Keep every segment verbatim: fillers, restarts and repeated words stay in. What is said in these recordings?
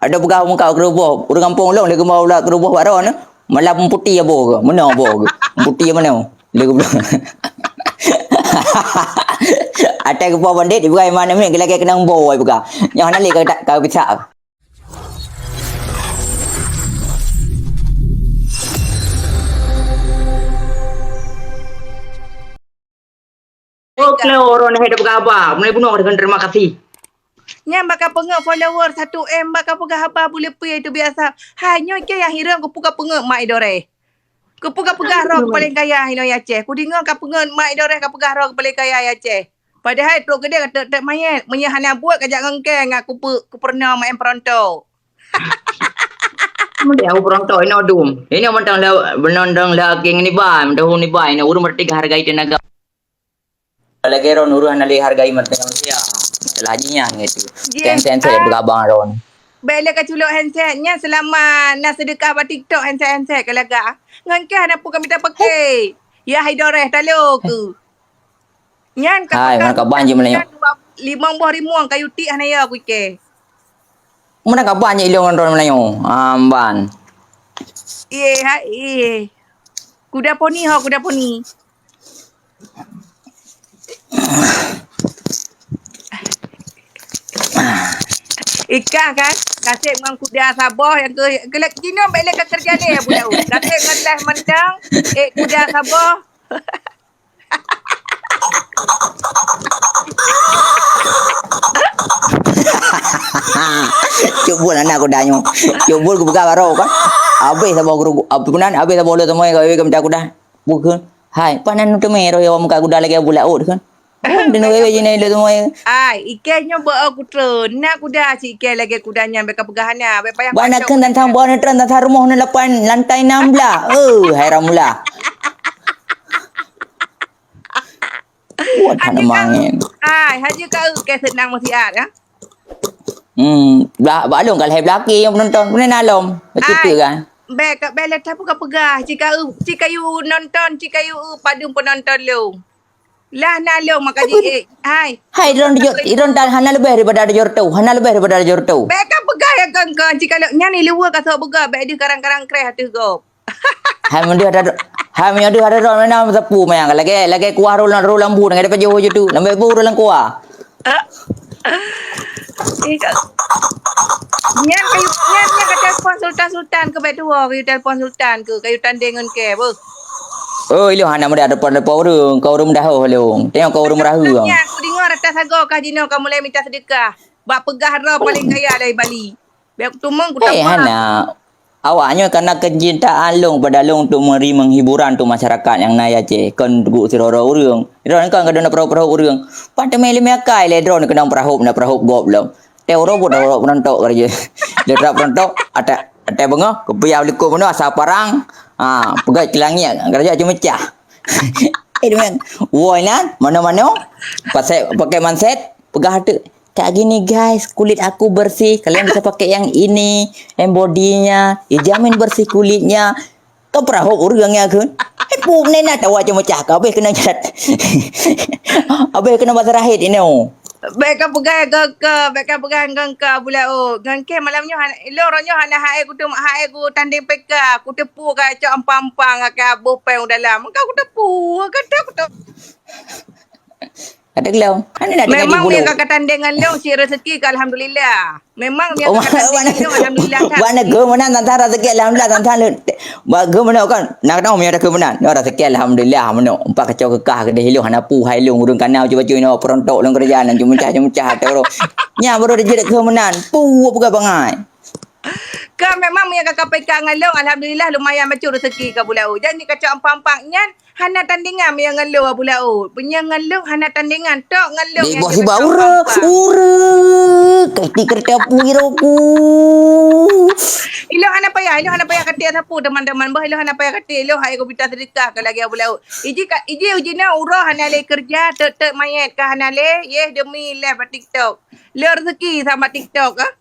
Ada peugah muka keureuboh, ureueng gampông lôn lé geumeulah keureuboh bak droeneuh, malah meuputi abo geuh, meunoe abo geuh. Meuputi meunoe. Lé geubloe. Atai geupoh bandét, ibukai mana mik, geulakée keunong boh, ai peugah. Nyoe hana lé ka, ka pisak. Oke, orang dah ada peugah haba. Mulai bunoe dengan terima kasih. Nyan bak ka peungeuet follower satu M, bak ka peugah haba buleupie itu biasa. Hai, nyoe ke nyang hireuen keupeue ka peungeuet mak idoreh. Keupeue ka peugah roh keupaléng kaya inoe Aceh. Kudeungoe ka peungeuet mak idoreh ka peugah roh keupaléng kaya Aceh. Padahai trok keudeh ka tek-tek manyét. Meunyoe hana buet ka jak ngon keng, aku pe-, kupeurunoe maén peuruntok. Meudiah aku peuruntok inoe dum. Inoe mantong la-, mantong la keng nibai, mantong nibai. Inoe ureueng berarti hargai tenaga. Lagèe droen ureueng hana lé hargai maté manusia. Masalah jih nyan gitu. Jih, cancel, cancel ah. Beugabang droen. Bèk lé ka culok handset nyan, seulama na seudeukah bak TikTok, handset-handset ka lagak. Ngon kah hana peue ka mita paké. Ya hai doreh talo keu. Nyan ka hai, pakai ngon ka ban je Melayu. Limong boh rimueng kayu tik hana ya ku ikei. Meunan ka ban je ilong ngon droen Melayu. Amban. Iye, ha, iye. Kuda poni ho, kuda poni. Ikah kan, kaseb ngon kuda saboh nyang ke, ke lak jinoe bèk lé ka keureuja lé Abu Daud. Kaseb ngon teh mantong, eh, kuda saboh. Cuk buet aneuk kuda nyoe. Cuk buet geupeugah baroe kan. Habéh saboh guru, apa nan? Habéh saboh lé teumai ka kuda. Bukan. Hai, panan teumé roh ya muka kuda lagèe Abu Laôt kan. Oh, dan wewe jina lé teumai. Ai, ikei nyoe beu kutrön. Na kuda si ikei lagèe kuda nyan bèk ka peugah hana, bèk payah. Bana kacau. Kan tantang bana tren tantang rumoh na lapan lantai enam belas. Eh, hai Ramula. Buat hana mangén. Ai, haji kau ke senang meusiat ya. Hmm, ba-, bak lôn ka lhèe beulaki nyang penonton. Peue na lom? Bacut tu kan. Bèk ka bèk lé tapeugah-peugah. Cika u, cika yu nonton, cika yu padum penonton lôn. Lah na lôn maka ji, eh, hai. Hai, droen, droen tan hana leubeh daripada tujoh reutôh. Hana leubeh daripada tujoh reutôh. Bèk ka peugah ya kon-kon. Cika lôn nyan ni luwa ka sok peugah. Bèk deuh karang-karang kreh ateueh gob. Hai meudeuh ada, hai meudeuh ada droen na meusapu manyang. Lagèe, lagèe kuah roh lam, roh lam bu, lagèe dapat jauh je tu. Lambek bu dalam kuah. Eh, ka-, nyan kayu, nyan, nyan ka telepon Sultan-Sultan ke bèk tuwo, kayu telepon Sultan ke, kayu tanding ngon ke, beuh. Oh, ilong hana mudah depan-depan ureueng, kau ureueng meudahoh ilong. Tengok kau ureueng meudahoh. Nyan, aku deungo rata sagoe kah jinoe ka mulai minta seudeukah. Bak peugah droe paléng kaya dari Bali. Bèk tumong ku tak hana. Awak nyoe kana keucintaan lôn pada lôn untuk memberi menghiburan untuk masyarakat nyang na di Aceh. Kon untuk sidroe-droe ureueng. Droen kan kadang na peurahop-peurahop ureueng. Pat teumé lé miakai lé droen keunong peurahop, na peurahop gob lom. Teuh uroe pun peurahop peunontok kerja. Lé trap peunontok, atai, atai beungoh, kupiah likot bunoe asa parang. Ha, peugah keu langit, kerja cuma cah. Eh, dengan, woi nan, mano-mano, pakai, pakai manset, peugah tu. Kayak gini guys, kulit aku bersih. Kalian bisa pakai yang ini, yang bodinya, dijamin bersih kulitnya. Kau peurahop ureueng ya kan? Eh, pum nena tawa cuma cah kau, habis kena cat. Habis kena bahasa rahit ini. Bèk ka peugah ngon keu, bèk ka peugah ngon keu Abu Laôt. Ngon keu malam nyoe hana, ilong roh nyoe hana hai kutem-, hai kutanding P K, kuteupu ka cok ampang-ampang ka boh péng u dalam. Ka kuteupu, kata kuteupu. Kata gelom. Hana nak tengah digulung. Memang meunyo ka tanding ngon lôn, cit rezeki ka alhamdulillah. Memang meunyo ka tanding ngon lôn, alhamdulillah that. Wana geuh meunan tantang rezeki alhamdulillah tantang lôn. Ba geuh meunan kan. Nak tahu meunyo dah geuh meunan. Nyoe rezeki alhamdulillah meunan. Empat kacau kekah keudeh ilong hana pu hai ilong ureueng kana bacut-bacut inoe peuruntok lôn keureuja nan jumeucah-jumeucah atau. Nya baru rezeki geuh meunan. Pu peugah bangai. Ka memang meunyo ka K P K ngon lôn, alhamdulillah lumayan bacut rezeki ka Abu Laôt. Janji kacok ampang-ampang nyan, hana tandingan meunyo ngon lôn Abu Laôt. Meunyo ngon lôn hana tandingan, tok ngon lôn. Di nyang bawah sibak ureueng, ureueng. Kati kereta pui roku. Ilong hana payah, ilong hana payah kati sapu teman-teman. Bah ilong hana payah kati, ilong hai komputer sedekah ka lagi Abu Laôt. Iji ka, iji uji na uroe hana lé kerja, tek-tek mayét ka hana lé, yeh demi leh bak TikTok. Lé rezeki sama TikTok ah.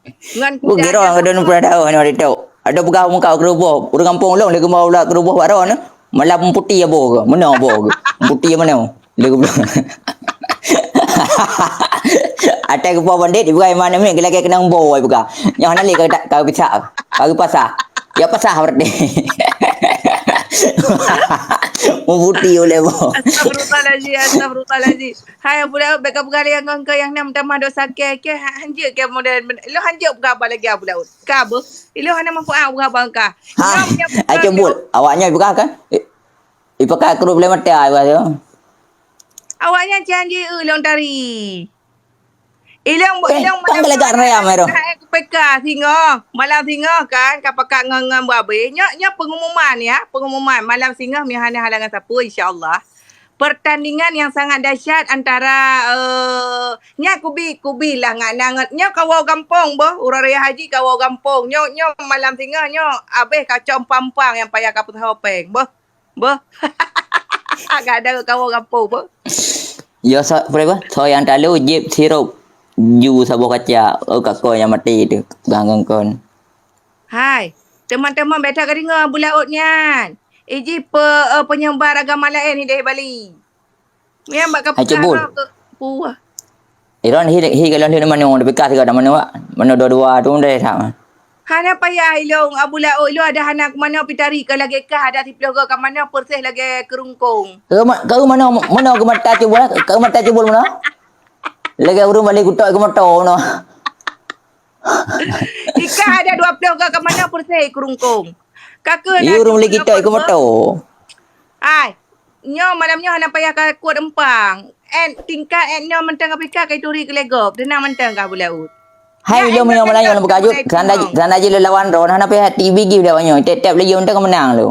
Ngon kuda. Bukira nyan. Kadang pernah tahu hanya ada tahu. Ada peugah muka keruboh. Ureueng gampông lôn lé geumah ulat keruboh bak droeneuh. Malah meuputi abo geuh. Meunoe abo geuh. Meuputi meunoe. Lé geumah. Atai geupo bandét, ibuka iman amin, geulakée keunong bo, ibuka. Nyoh hana lé ka, ka pisah, ka geupasah. Ya pasah berarti. Mubuti oleh bo. Astagfirullahalazim, astagfirullahalazim. Hai Abu Daud, bèk ka peugah lé ngon keu nyang na meutamah dosa kèe, kèe ha-, hanjeuet kèe model, lo hanjeuet peugah lagèe Abu Daud. Ka beuh. Ilôn hana manfaat peugah bangka. Ha, ai cubul. Awak nyoe peugah kan? I-, ipakai krup lé mata, ibarat tu. Awak nyan can jih, eu, lôn tari. Ilôn, eh, ilôn kan malam galak raya, Mero. Hai kupeka singoh. Malam singoh kan, ka pakat ngon, ngon babé. Nyoe, nyoe pengumuman ya, pengumuman. Malam singoh meuhana halangan sapeue, insya Allah. Pertandingan yang sangat dahsyat antara, eh, nyan kubi, kubi lah ngat, ngat, nyoe kawoe gampông beuh, ureueng raya haji kawoe gampông. Nyoe, nyoe malam singoh nyoe abéh kacok empang-empang nyang payah kapeusaho péng beuh. Beuh. Agak ada kawoe gampông beuh. Yo, so, berapa? So yang talu jip sirup ju saboh kaca. Oh, kakoi nyang maté tu. Pegang kon. Hai, teman-teman, beta ka deungoe Abu Laôt nyan. Iji pe, eh, penyebar agama laén hideh Bali. Nyang bak hai, cebul. Puah. Iron hi, hi galon hi mano, tapi kah tiga mano, mano dua-dua tu deh sama. Hana payah ilong Abu Laôt, ilong ada hana mano pitari ke lagèe kah ada siploh go ka mano persis lagèe kerungkong. Kau ma-, kau mano, mano ke mata cebul, kau mata cebul mano? Lagèe ureueng balik kutok ke moto mano? Ikah ada dua ploh go ka mano persis kerungkong. Kaka na ureueng beli kita ikut moto. Ai, nyoe malam nyoe hana payah ka kuat empang. En tingkat en nyoe mantong ka pika ka ituri keu legop. Tenang mantong ka Abu Laôt. Hai, ilong nyoe malam nyoe buka jut. Sanda, sanda ji lawan ron hana payah T V gi dah nyoe. Tiap-tiap lagi mantong ka menang lu.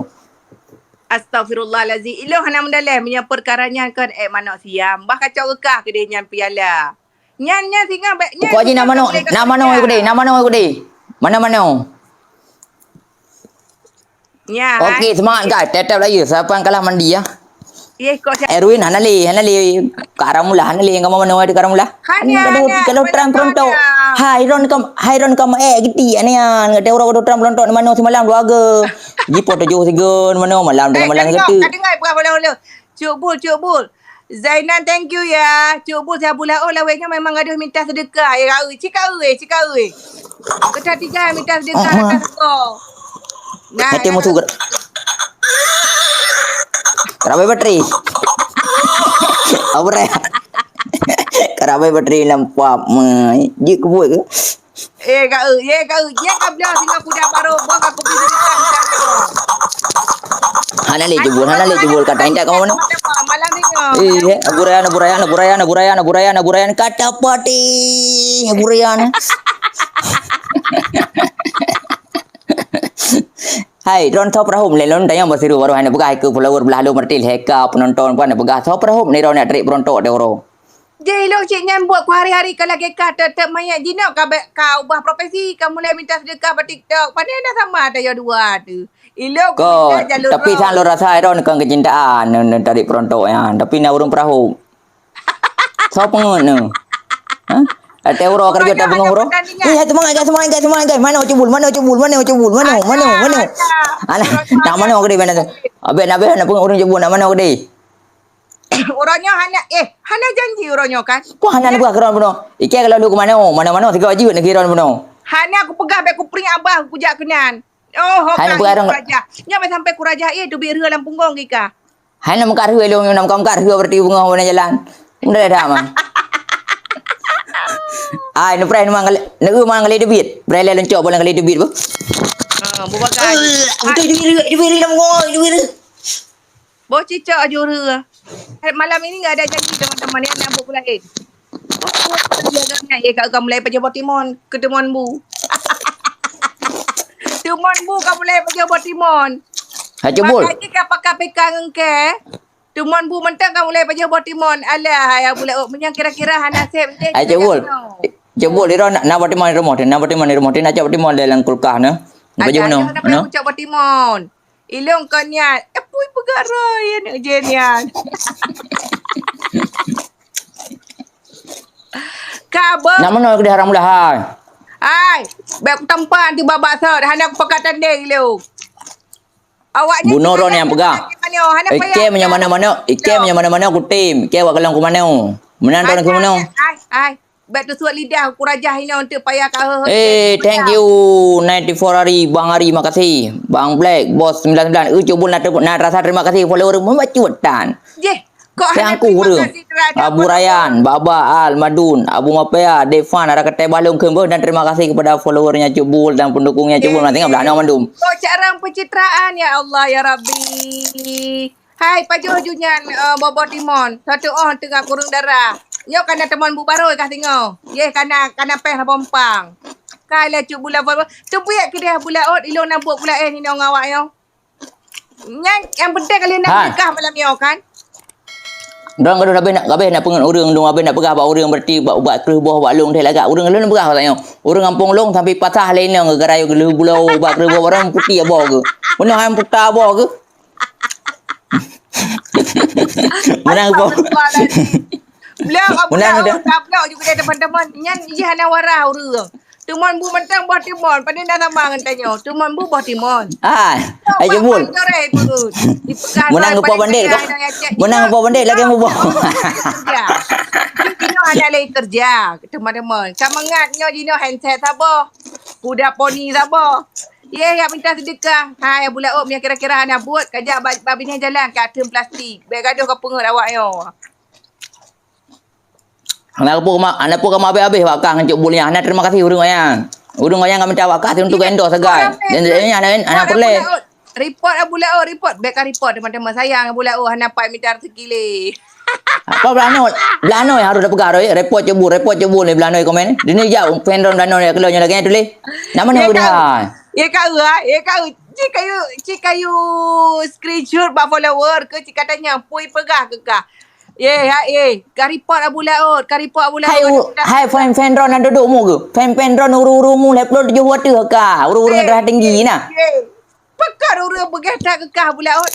Astagfirullahalazim. Ilong hana mendaleh meunyoe perkara nyan kon ek manok siam. Bah kacok geukah keudeh nyan piala. Nyan, nyan singoh bèk, nyan. Pokok jih na mano, na mano aku deh, na mano aku deh. Mana mano? Nyan. Okey, semangat guys. Tetap lagi. Siapa yang kalah mandi ya? Erwin, hana lé, hana lé. Karam mula, hana lé. Kamu mana ada karam mula? Hanya, kalau terang perontok. Hai Ron kam, hai Ron kam eh giti anian. Kata orang kata terang perontok mano semalam dua ga. Jipo tujuh sigon mano malam dengan malam kata. Dengar, dengar, dengar, dengar. Cuk Bul, Cuk Bul. Zainan, thank you ya. Cuk Bul, si Abu Laôt lawét nyoe memang gadôh minta sedekah. Eh, ka eu, cit ka eu, eh, cit ka eu, eh. Keuta tiga minta sedekah rata seko. Nah, kata musuh ger-, kerabai bateri. Apa dah? Kerabai bateri nampak mai. Jik ke buat ke? Eh, ka eu, ye ka eu, ye ka blah singoh kuda baro, buang aku beli sedekah. Hana lé jebul, hana lé jebul, kata indak kamu mana? Malam singoh. Eh, eh, Abu Rayyan, Abu Rayyan, Abu Rayyan, Abu Rayyan, Abu Rayyan, Abu Rayyan, kata pati, Abu Rayyan. Hai, Ron Top Rahum, lelon tayang basiru baru hana buka ke follower belah lu mertil heka penonton pun buka Top Rahum ni Ron nak trik berontok deh oro. Jadi ilong cit nyan buat ku hari-hari ka lagèe ka teutab mayat jinoe ka bèk ka ubah profesi, ka mulai minta sedekah bak TikTok. Padahai dah sama dah ya dua tu. Ilong ku minta jalur tapi sang lo rasa Ron kon kecintaan, ne, ne tarik perontok ya. Tapi na urung perahu. Sopo ngon ne? Ha? Ate uro kerja tak bengong uro. Eh, semangat guys, semangat guys, semangat guys. Mana cubul, mana cubul, mana cubul, mana, mana, mana? Alah, nak mana aku deh mana tu? Abis nak abis nak pengurus cubul nak mana aku deh? Uroe nyoe hana, eh, hana janji uroe nyoe kan? Kok hana neupeugah keu droen bunoe? Ikei kalau lôn keu manoe, manoe-manoe sigoe jeuet neugui droen bunoe. Hana kupeugah bèk kupring abah kujak keunan. Oh, ho hana ka peugah droen. Kurajah. Nyoe bèk sampai kurajah, eh, teubiet rheu lam punggong gika. Hana meukat rheu lôn, na meukat-meukat rheu berarti beungoh wana jalan. Mudah dah mah. Ai, neuprai memang kali, neu memang kali teubiet. Prai lé lencok bola kali teubiet bu. Ha, bubagai. Eh, betul teubiet rheu, teubiet rheu lam punggong, teubiet rheu. Boh cicak aju rheu. Malam ini nggak ada janji teman-teman ya, nak buat lain. Boh, boh, boh, boh, boh, eh, kat kamu lain pajoh boh timon, keu timon bu. Timon bu kamu lain pajoh boh timon. Hai, cubul. Makanya ka pakai P K ngon ke. Timon bu mentang kamu lain pajoh boh timon. Alah, hai Abu Laôt, meunyo kira-kira hana sep deh. Hai, cubul. Cubul, di rumoh, na boh timon di rumoh, na boh timon di rumoh, na cok boh timon dalam kulkas na. Pajoh mana? Hana payah ucok boh timon. Ilong kon nyan, eh, pui peugah roh, ya, nak je nyan. Ka, beuh. Nak meunoe keudeh haram ulahai. Ai, bèk kutampa nanti babak sot, hana kupeugah tandeng ilong. Awak nyan bunoe roh nyang peugah. Hana payah. Ikei meunyo manoe-manoe, ikei meunyo manoe-manoe kutem, ikei awak kalon keu manoe. Meunan roh keu manoe. Ai, ai, ai. Bèk teusuet lidah, kurajah inoe eunteuk payah ka heuh. Eh, thank you, ninety four hari, Bang Ari, makasih. Bang Black, Bos sembilan sembilan. Eh, Cuk Bul, na, na rasa terima kasih follower membacutan. Jeh, kok hana terima kasih terhadap Abu Rayan, Baba, Al, Madun, Abu Mapea, Defan, Ara Katai Balong, Kemboh, dan terima kasih kepada followernya Cuk Bul dan pendukungnya Cuk Bul. Nanti nggak belah mandum. Kok cara pencitraan, ya Allah, ya Rabbi. Hai, pajoh ju nyan, eh, boh-boh timon. Satu oh teungoh kureueng darah. Nyoe kana teumon bu barô ka singoh. Yeh, kana, kana péh saboh umpang. Kai lé Cuk Bul, teubiet keudeh Abu Laôt, ilôn na buet pula eh ninoe ngon awak nyoe. Nyan nyang penting kali na berkah malam nyoe kan. Dong gadoh habéh nak, habéh nak peungeut ureueng, dong habéh nak peugah bak ureueng, berarti bak, bak kreueh boh bak lôn teuh lagak. Ureueng lôn peugah bak nyoe. Ureueng gampông lôn sampai patah lé inong gara-gara geuleuh bulo bak kreueh boh barang putih aboe geuh. Meunoe han puta aboe geuh. Menang kau. Astagfirullahalazim. Beliau Abu Menang Laôt, udah. Dah beliau juga dari teman-teman. Nyan jih hana waras ureueng. Teumon bu mantong boh timon. Pada dah sama ngon tanyoe. Teumon bu boh timon. Ah, ai jebul. Menang kau bandek. Menang kau bandek lagi mu boh. Ya. Jinoe hana lagi kerja, teman-teman. Ka mangat nyoe jinoe handset saboh. Kuda poni saboh. Ye, ya minta sedekah. Hai, Abu Laôt, yang kira-kira hana buet, kajak ba, ba binéh jalan, ka ateun plastik. Bèk gadoh ka peungeut awak nyoe. Hana peue ma-, hana peue ka mabèh-abèh wakah ngon Cuk Bul nyan. Hana terima kasih ureueng nyan. Ureueng nyan ka minta wakah untuk endorse sagai. Dan hana, hana peureulèe. Report Abu Laôt, report. Bèk ka report, teman-teman. Sayang Abu Laôt, hana pat minta rezeki lé. Apa beulanoe? Beulanoe harôh tapeugah, report Cuk Bul, report Cuk Bul ni beulanoe komen. Dini jak fan droen beulanoe keulôn nyoe lagèe nyan tuléh. Nama ni udah? Ye ka eu, ye ka eu. Cik kayu, cik kayu screenshot bak follower ke cik katanya pui peugah ke kah? Ye, ha, ye. Ka report Abu Laôt, ka report Abu Laôt. Hai, u-, hai fan-fan droen nyang dudoe mu ke? Fan-fan droen uru-uru mu lhèe ploh tujoh watèe ka. Uru-uru nyang darah tinggi na. Pakon ureueng beugèh that keu kah Abu Laôt.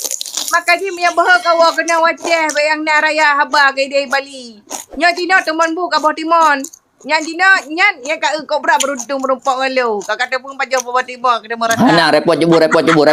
Maka jih meunyoe boh kawoe keunoe u Aceh, bèk nyang na raya haba keu idéh Bali. Nyoe jinoe teumon bu ka boh timon. Nyan jinoe, nyan, nyan ka eu kobra beuruntung meurumpok ngon lôn. Ka, ka teupeue pajoh boh timon, ka teumeurasa. Hana, repot Cuk Bul, repot Cuk Bul,